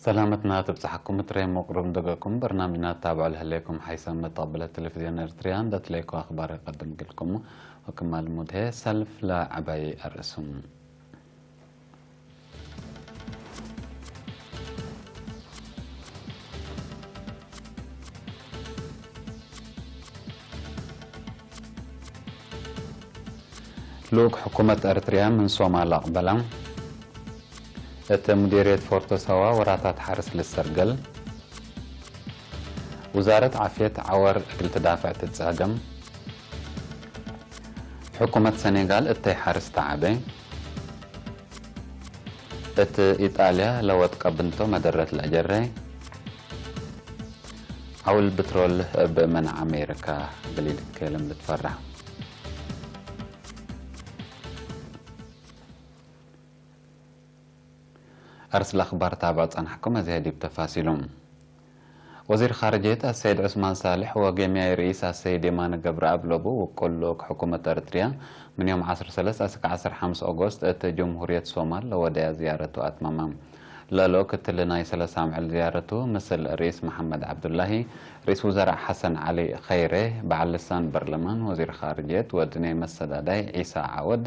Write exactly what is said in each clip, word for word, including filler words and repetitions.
ሰላመትና ትብጽሐኩም እት ሬም ወቅሩብ ንደገኩም በርናምጅና ትታብዑ ለህሌኩም ሓይሰ መተቅብለት ቴሌቪዝዮን ኤርትርያ እንደ ትሌኮ አክባር እቀድም እግልኩም ወክማል ሙድሄ ሰልፍ ለዐባይ አርእሱም። ልኡክ ሕኩመት ኤረትርያ ምን ሶማል አቅበላ። እት ሙዲርየት ፎርቶ ሰዋ ወራታት ሐርስ ልሰርገል። ውዛረት ዓፍየት ዐወር እግል ትዳፍዕ ትጸገም። ሕኩመት ሰኔጋል እተይ ሐርስ ተዐቤ። እት ኢጣልያ ለወጥቀ ብንቶ መደረት ለአጀሬ። ዐውል ብትሮል እብ መንዕ አሜሪካ እግል ኢልትኬለም ልትፈረህ። አርስ ለአክባር ታብዖ ጸንሐኩም፣ አዜ ዲብ ተፋሲሉ። ወዚር ኻርጅየት አሰይድ ዑስማን ሳልሕ ወጌምያይ ርኢስ አሰይድ የማነ ገብረአብ ለቡ ውቁል ልኡክ ሕኩመት ኤረትርያ፣ ምን ዮም ዐስር ሰለስ አስክ ዐስር ሐምስ ኦጎስት እት ጅምሁርየት ሶማል ለወደያ ዝያረቱ አትመመ። ለልኡክ እትሊ ናይ ሰለስ አምዕል ዝያረቱ፣ ምስል ርኢስ መሐመድ ዐብዱላሂ፣ ርኢስ ውዘራእ ሐሰን ዐሊ ኸይሬ፣ በዐል ልሳን በርለማን፣ ወዚር ኻርጅየት ወድኔ መሰዳዳይ ዒሳ ዓወድ፣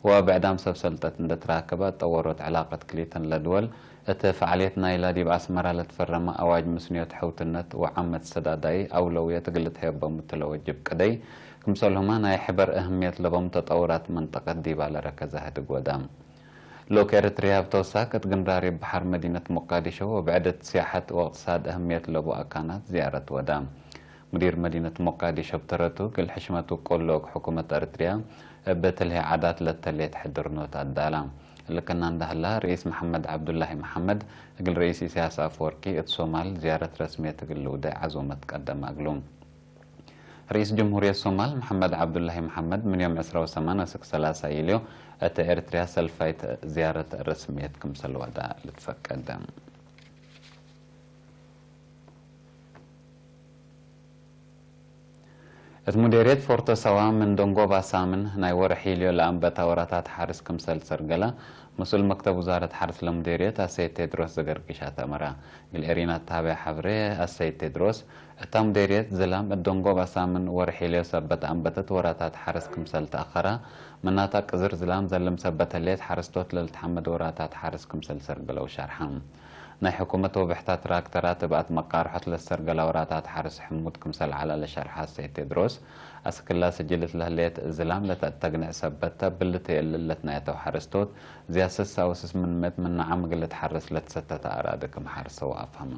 ወብዕዳም ሰብ ሰልጠት እንደ ትራከበ፣ ጠወሮት ዕላቀት ክልኢተን ለድወል፣ እት ፈዓልየት ናይላ ዲብ አስመራ ለትፈረመ አዋጅ ምስንዮት ሕውትነት ወዓመት ሰዳዳይ አውለውየት እግል ልትሀየቦ ምትለ ወጅብ ቅደይ፣ ክምሰልሁመ ናይ ሕበር እህምየት ለቦም ተጠውራት መንጠቀት ዲባ ለረከዘ ህድግ ወደ። ልኡክ ኤረትርያ እብ ተውሳክ እት ግንራር በሐር መዲነት ሞቃዲሾ ወብዕደት ሲያሐት ወእቅትሳድ እህምየት ለቡ አካናት ዝያረት ወደ። ሙዲር መዲነት ሞቃዲሾ እብ ተረቱ፣ እግል ሕሽመት ውቁል ልኡክ ሕኩመት ኤረትርያ እብ ትልሄ ዓዳት ለተሌት ሕድርኖት አዳላ። እሊ ክና እንደ ህላ፣ ርኢስ መሐመድ ዐብዱላሂ መሐመድ እግል ርኢስ ኢሳያስ አፈወርቂ እት ሶማል ዝያረት ረስምየት እግል ልውዴ ዐዙመት ቀደመ እግሉ። ርኢስ ጅምሁርየት ሶማል መሐመድ ዐብዱላሂ መሐመድ ምን ዮም ዕስራ ወሰማን አስክ ሰላሳ ዩልዮ እት ኤረትርያ ሰልፋይት ዝያረት ረስምየት ክምሰል ወደ ልትፈቀደ። እት ሙዴርየት ፎርቶ ሰዋ ምን ደንጎባ ሳምን ናይ ወርሕ ዩልዮ ለአንበተ ወራታት ሐርስ ክምሰል ሰርገለ፣ መስኡል መክተብ ውዛረት ሐርስ ለሙዴርየት አሰይድ ቴድሮስ ዘገርግሽ አተመረ። እግል ኤሪና ተሃበየ ሐብሬ አሰይድ ቴድሮስ፣ እታ ሙዴርየት ዝላም እት ደንጎባ ሳምን ወርሕ ዩልዮ ሰበት አንበተት ወራታት ሐርስ ክምሰል ተአኸረ፣ ምናታ ቅዝር ዝላም ዘልም ሰበት ህሌት ሐረስቶት ለልትሐመድ ወራታት ሐርስ ክምሰል ሰርገለው ሸርሐ። ናይ ሕኩመት ወብሕታ ትራክተራት እብ አትመቃርሖት ለሰርገላ ወራታት ሐርስ ሕሙድ ክምሰል ዐለ ለሸርሐ አሰይድ ቴድሮስ፣ አስክላ ስጅልት ለህሌት ዝላም ለተአተግንዕ ሰበት ተ፣ ብልት የእልል ለትናየተው ሐረስቶት ዝያድ ስሳ ወስስ ምን ምእት ምን ነዓም እግል ልትሐረስ ለትሰተተ አራዲ ክም ሐርሰው አፍሀመ።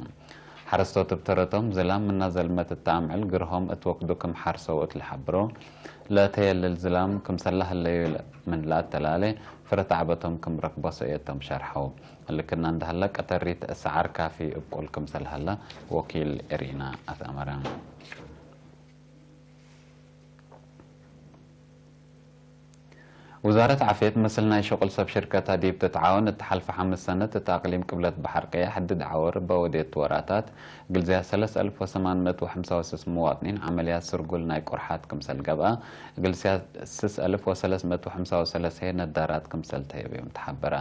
ሐረስቶት እብ ተረቶም ዝላም ምና ዘልመት እተ አምዕል ግርሆም እት ወክዱ ክም ሐርሰው እት ለሐብሮ፣ ለተየልል ዝላም ክምሰለ ህለዩ ምን ለአተላሌ ፍረ ተዕበቶም ክም ረክቦ ሰእየቶም ሸርሐው። እሊ ክና እንደ ህለ፣ ቀተሪት ሰዓር ካፊ እብቁል ክምሰል ሀለ ወኪል ኤሪና አትአመረ። ውዛረት ዓፍየት፣ ምስል ናይ ሽቁል ሰብ ሽርከታ ዲብ ትትዓወን፣ እት ሐልፈ ሐምስ ሰነት እት አቅሊም ቅብለት በሐር ቀየሕ ድድ ዐወር በወዴት ወራታት፣ እግል ዝያድ ሰለስ አልፍ ወሰማን ምእት ወሐምሳ ወስስ ሙዋጥኒን ዐመልያት ስርጉል ናይ ቁርሓት ክምሰል ገብአ፣ እግል ዝያድ ስስ አልፍ ወሰለስ ምእት ወሐምሳ ወሰለስ ነዳራት ክምሰል ተህየብዮም ተሐበረ።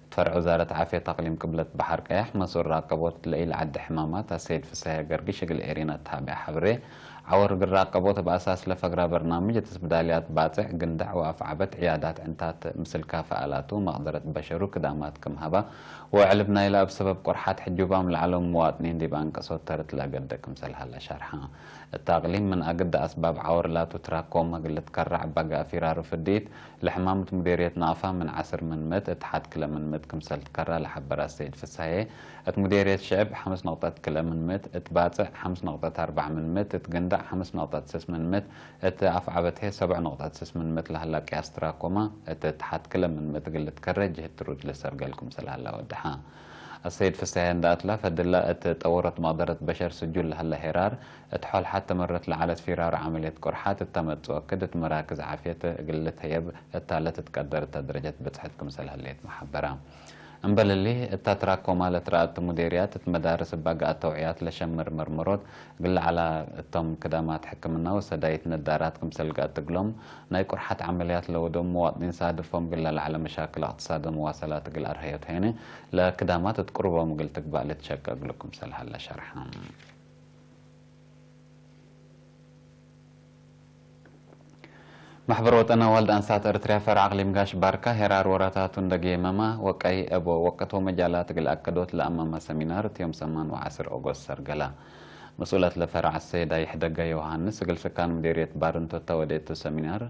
እት ፈርዕ ውዛረት ዓፍየት አቅሊም ቅብለት በሐር ቀየሕ፣ መስኡል ራቀቦት ለኢለዐደ ሕማማት አሰይድ ፍሰሐ ገርግሽ እግል ኤሪና ተሃብየ ሐብሬ፣ ዐወር እግል ራቀቦት እብ አሳስ ለፈግራ በርናምጅ እት እስብዳልያት ባጽዕ፣ ግንዳዕ ወአፍዓበት ዕያዳት ዕንታት ምስል ካፈ አላቱ መቅደረት በሸሩ ክዳማት ክም ሀባ ወዕልብ ናይላ እብ ሰበብ ቁርሓት ሕጁባም ለዐለው ሙዋጥኒን ዲብ አንቀሶት ተርት ለአገደ ክምሰል ሀለ ሸርሐ። እት አቅሊም ምን አግደ አስባብ ዐወር ላቱ ትራኮመ እግል ልትከረዕ በገአ ፊራሩ ፍዲት፣ ለሕማም እት ሙዴርየት ናቅፋ ምን ዐስር ምን ምእት እት ሐድ ክለ ምን ምእት ክምሰል ትከራ ለሐበረ አሰይድ ፍሰሐዬ፣ እት ሙዴርየት ሽዕብ ሐምስ ነቅጠት ክለ ምን ምእት፣ እት ባጽዕ ሐምስ ነቅጠት አርበዕ ምን ምእት፣ እት ግንዳዕ ሐምስ ነቅጠት ስስ ምን ምእት፣ እት አፍዓበት ህዬ ሰብዕ ነቅጠት ስስ ምን ምእት ለሀላ ቅያስ ትራኮመ፣ እት እት ሐድ ክለ ምን ምእት እግል ልትከረ ጅህት ትሩድ ለሰርገል ክምሰል ሀላ ወደሐ። አሰይድ ፍሰሐዬ እንደ አትላ፣ ፈድላ እት ጠወሮት መቅደረት በሸር ስጁል ለሀለ ሄራር፣ እት ሖል ሐቴ መረት ለዐለት ፊራር ዐመልየት ቁርሓት እተ መጽኦ ክድ እት መራክዝ ዓፍየት እግል ልትህየብ እታ ለትትቀደር እተ ደረጀት በጽሐት ክምሰል ህሌት መሐበረ። እምበል እሊ፣ እት አትራኮማ ለትረአት ሙዴርያት እት መዳርስ እብ አግአት ተውዕያት ለሸምር መርመሮት እግል ለዐላ እቶም ክዳማት ሕክምና ወሰዳይት ነዳራት ክምሰል ገአት እግሎም፣ ናይ ቁርሐት ዐመልያት ለወደው መዋጥኒን ሳድፎም እግል ለዐለ መሻክል እቅትሳድ ወመዋሰላት እግል አርሀዮት ሄነ፣ ለክዳማት እት ቅሩቦም እግል ትግባእ ልትሸቀ እግሉ ክምሰል ሀለ ሸርሐ። መሕበር ወጠን አዋልድ አንሳት ኤርትርያ ፈርዕ አቅሊም ጋሽ ባርካ፣ ሄራር ወራታቱ እንደ ጌመመ ወቀይ እብ ወቅት ወመጃላት እግል አከዶት ለአመመ ሰሚናር፣ እት ዮም ሰማን ወዐስር ኦጎስት ሰርገላ። መስኡለት ለፈርዕ አሰይድ አይሕደገ ዮሃንስ፣ እግል ስካን ምዴርየት ባርንቶ ተወዴቱ ሰሚናር፣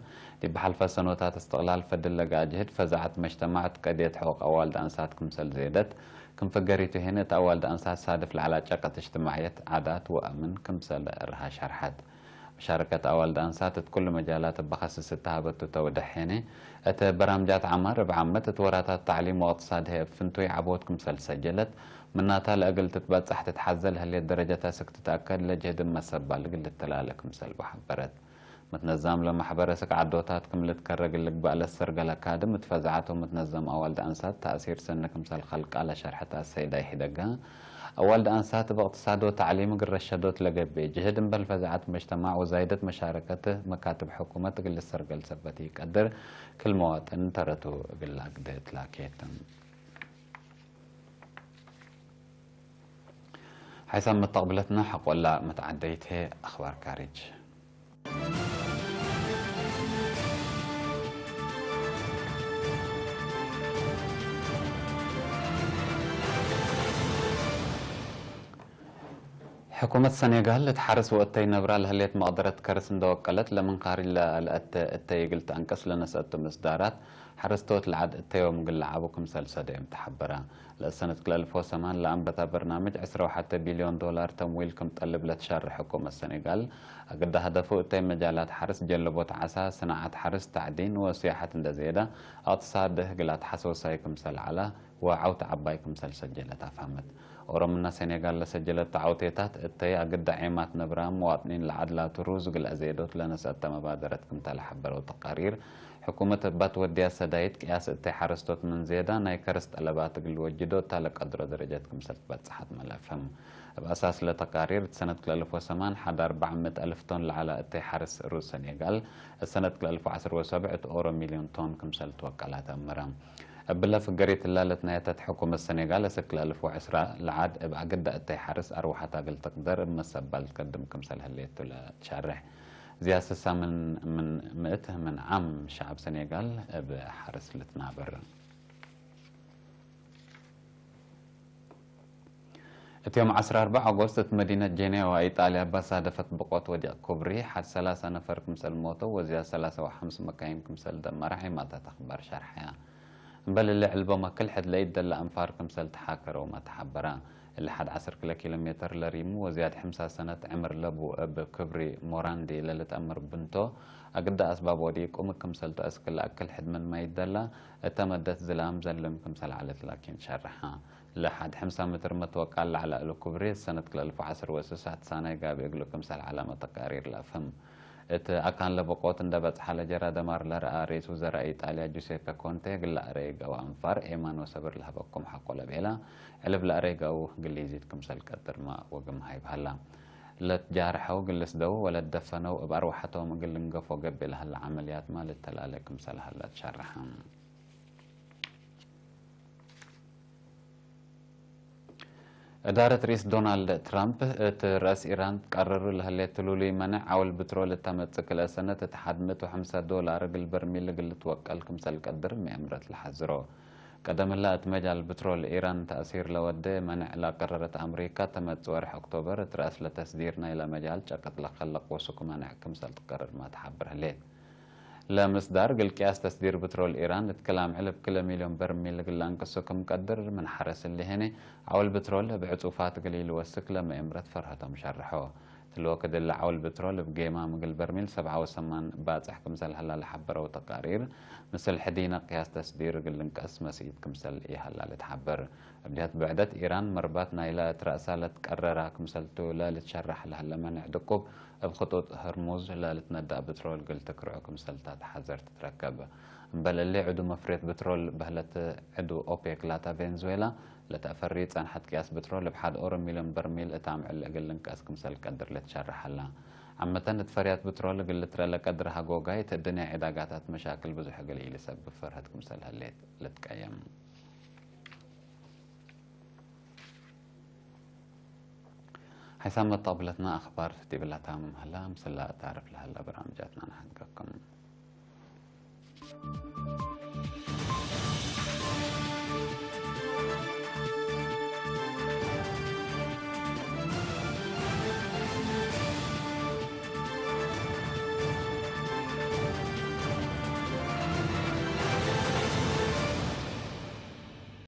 ዲብ ሐልፈ ሰኖታት እስትቅላል ፈድል ለገአ ጅህድ ፈዛዐት መጅተማዕ እት ቀድየት ሕቁቅ አዋልድ አንሳት ክምሰል ዜደት፣ ክም ፍገሪቱ ሄነ እት አዋልድ አንሳት ሳድፍ ለዐላ ጨቀት እጅትማዕየት፣ ዓዳት ወአምን ክምሰል እርሃ ሸርሐት። መሻረከት አዋልድ አንሳት እት ኩሉ መጃላት እበ ከስስ እተ ሀበቱ ተውደሕ ሄነ፣ እት በራምጃት ዐማር እብ ዓመት እት ወራታት ተዕሊም ወእቅትሳድ ህይ እብ ፍንቱይ ዐቦት ክምሰል ሰጀለት፣ ምናታ ለእግል ትትበጸሕ ትትሐዘ ለህሌት ደረጀት አስክ ትትአከድ ለጅህድ እብ መሰባል እግል ልትላለ ክምሰል ቡ ሐበረት። መትነዛም ለመሕበር እስክ ዐዶታት ክም ልትከረ እግል ልግባእ ለሰርገለ ካድም እት ፈዛዐት ወመትነዘም አዋልድ አንሳት ተእሲር ሰኒ ክምሰል ከልቃ ለሸርሐት አሰይድ አይሕደገ፣ አዋልድ አንሳት እብ እቅትሳድ ወተዕሊም እግል ረሸዶት ለገብእ ጅህድ እምበል ፈዛዐት መጅተማዕ ወዛይደት መሻረከት መካትብ ሕኩመት እግል ልሰርገል ሰበት ኢቀድር፣ ክል መዋጥን ተረቱ እግል ለአግደ እትላኬት። ሓይሳም መተቅብለትነ ሐቆላ መትዓደይት ህዬ አኽባር ካሪጅ። ሕኩመት ሰኔጋል እት ሐርስ ወእተይ ነብራ ለህሌት መቅደረት ከርስ እንደ ወቀለት፣ ለምን ካሪጅ ለልአተ እተይ እግል ተአንቅስ ለነስአቱ ምስዳራት፣ ሐረስቶት ለዐድ እተዮም እግል ለዐቡ ክምሰል ሰደዮም ተሐበረ። ለእሰነት ክልኤ አልፍ ወሰማን ለአንበተ በርናምጅ ዕስራ ወሐተ ቢልዮን ዶላር ተምዊል ክም ጠልብ ለትሻሬሕ ሕኩመት ሰኔጋል፣ አግደ ሀደፉ እተይ መጃላት ሐርስ፣ ጀለቦት ዐሳ፣ ስናዐት ሐርስ፣ ተዕዲን ወስያሐት እንደ ዜደ፣ እቅትሳድ እግል አትሐሰውሳይ ክምሰል ዐለ ወዐውት ዐባይ ክምሰል ሰጀለት አፍሀመት። ኦሮምና ሰኔጋል ለሰጀለቱ ዐውቴታት እተይ አግደ ዔማት ነብራ፣ መዋጥኒን ለዐድ ላቱ ሩዝ እግል አዜዶት ለነስአተ መባደረት ክምተ ለሐበረው ተቃሪር፣ ሕኩመት እባት ወድያት ሰዳይት ቅያስ እተይ ሐረስቶት ምን ዜዳ ናይ ከርስ ጠለባት እግል ልወጅዶ እታ ለቀድሮ ደረጀት ክምሰል ትበጽሐት መለፍም። እብ አሳስ ለተቃሪር፣ እት ሰነት ክልኤ አልፍ ወሰማን ሐድ አርበዕ ምእት አልፍ ቶን ለዐለ እተይ ሐርስ ሩዝ ሰኔጋል፣ እት ሰነት ክልኤ አልፍ ወዐስር ወሰብዕ እት ኦሮ ሚልዮን ቶን ክምሰል ትወቀላ ተአምረ። እብለ ፍገሪት እላ ለትናየተት ሕኩመት ሰኔጋል፣ እስክ ክልኤ አልፍ ወዐስራ ለዐድ እብ አግደ እተይ ሐርስ አርወሐታ እግል ትቅደር እብ መሰባል ትቀድም ክምሰል ህሌቱ ለትሻሬሕ። ዝያድ ስሳ ምን፣ ምን ምእት ምን ዓም ሸዐብ ሰኔጋል እብ ሐርስ ልትናበር። እት ዮም ዐስራ አርበዕ ኦጎስት እት መዲነት ጄኔዋ ኢጣልያ ባሳደፈት ብቆት ወዲቅ ኩብሪ ሐድ ሰላሳ ነፈር ክምሰል ሞተው ወዝያድ ሰላሳ ወሐምስ መካይን ክምሰል ደመረ ዔማታት አኽባር ሸርሐያ። እምበል እሊ ዕልቦመ ክል ሕድ ለኢደለ አንፋር ክምሰል ተሓከረውመ ተሓበረ። እሊ ሐድ ዐስር ክለ ኪሎ ሜተር ለሪሙ ወዝያድ ሕምሳ ሰነት ዕምር ለቡ እብ ክብሪ ሞራንዲ ለልትአመር ብንቶ፣ አግደ አስባብ ወዲቁም ክምሰልቱ አስክ ለአክል ሕድ ምንመ ኢደለ፣ እተ መደት ዝላም ዘልም ክምሰል ዐለት ላኪን ሸርሐ። ለሐድ ሕምሳ ምትር መትወቃል ለዐለ እሉ ኩብሪ፣ ሰነት ክልኤ አልፍ ወዐስር ወስስ ሳናይ ጋብእ እግሉ ክምሰል ዐለ መተቃሪር ለአፍህም። እት አካን ለበቆት እንደ በጽሐ ለጀራ ደማር ለረአ ርኢስ ውዘራእ ኢጣልያ ጁሴፐ ኮንቴ፣ እግል ለአረይ ገአው አንፋር ኤማን ወሰብር ለሀበኩም ሐቆ ለቤላ፣ ዕልብ ለአረይ ገአው ግሊዚት ክምሰል ቀድርመ ወግም ሀይብ ሀላ። ለትጃርሐው እግል ልስደው ወለትደፈነው እብ አርወሐቶም እግል ልንገፎ ገብእ ለሀለ ዐመልያትመ ልተላሌ ክምሰል ሀለ ትሸርሐ። እዳረት ርኢስ ዶናልድ ትራምፕ እት ረአስ ኢራን ትቀርር ለህሌት ትሉሉይ መነዕ ዐውል ብትሮል እተ መጽእ ክልኤ ሰነት እት ሐድ ምእት ወሐምሳ ዶላር እግል በርሚል እግል ልትወቀል ክምሰል ቀድር መአምረት ለሐዝሮ። ቀደም እለ እት መጃል ብትሮል ኢራን ተእሲር ለወዴ መነዕ ለአቀረረት አምሪካ፣ ተመጽእ ወርሕ ኦክቶበር እት ረአስ ለተስዲር ናይለ መጃል ጨቅጥ ለከለቅ ወሱክ መነዕ ክምሰል ትቀርርመ ተሐብር ህሌት። ለምስዳር እግል ቅያስ ተስዲር ብትሮል ኢራን እት ክላም ዕልብ ክለ ሚልዮን በርሚል እግል ለአንቅሱ ክም ቀድር ምን ሐረስ እሊ ህኔ፣ ዐውል ብትሮል እብ ዕጹፋት እግል ኢልወስክ ለመአምረት ፈርሀቶም ሸርሖ። እትሊ ወክድ እለ ዐውል ብትሮል እብ ጌማም እግል በርሚል ሰብዓ ወሰማን ባጽሕ ክምሰል ሀላ ለሐበረው ተቃሪር፣ ምስል ሕዲነ ቅያስ ተስዲር እግል ልንቀስ መስኢት ክምሰል ኢሀላ ልትሐበር። እብ ጀህት ብዕደት፣ ኢራን መርባት ናይለ እት ረአሳ ለትቀረራ ክምሰልቱ ለልትሸረሕ ለህለ መነዕ ድቁብ፣ እብ ክጡጥ ህርሙዝ ለልትነዳእ ብትሮል እግል ትክርዑ ክምሰልታ ተሐዘር ትትረከብ። እምበል እሊ ዕዱ መፍሬት ብትሮል በህለት ዕዱ ኦፔክ ላታ ቬንዙዌላ ለተአፈሪ ጸንሐት ቅያስ ብትሮል እብ ሐድ ኦሮ ሚልዮን በርሚል እት አምዕል እግል ልንቀስ ክምሰል ቀድር ልትሸረሕ ሀላ። ዓመተን እት ፈርያት ብትሮል እግል ልትረአ ለቀድር ሀጎጋይ እት እድንያ ዕዳጋታት መሻክል ብዙሕ እግል ኢልሰብብ ፈርሀት ክምሰል ህሌት ልትቀየም። ሐይሳም መጣብለትና አኽባር ዲብላ ታምም ሀላ፣ ምስላ አታርፍ ለሀላ በርናምጃትና ነሐንቀኩም።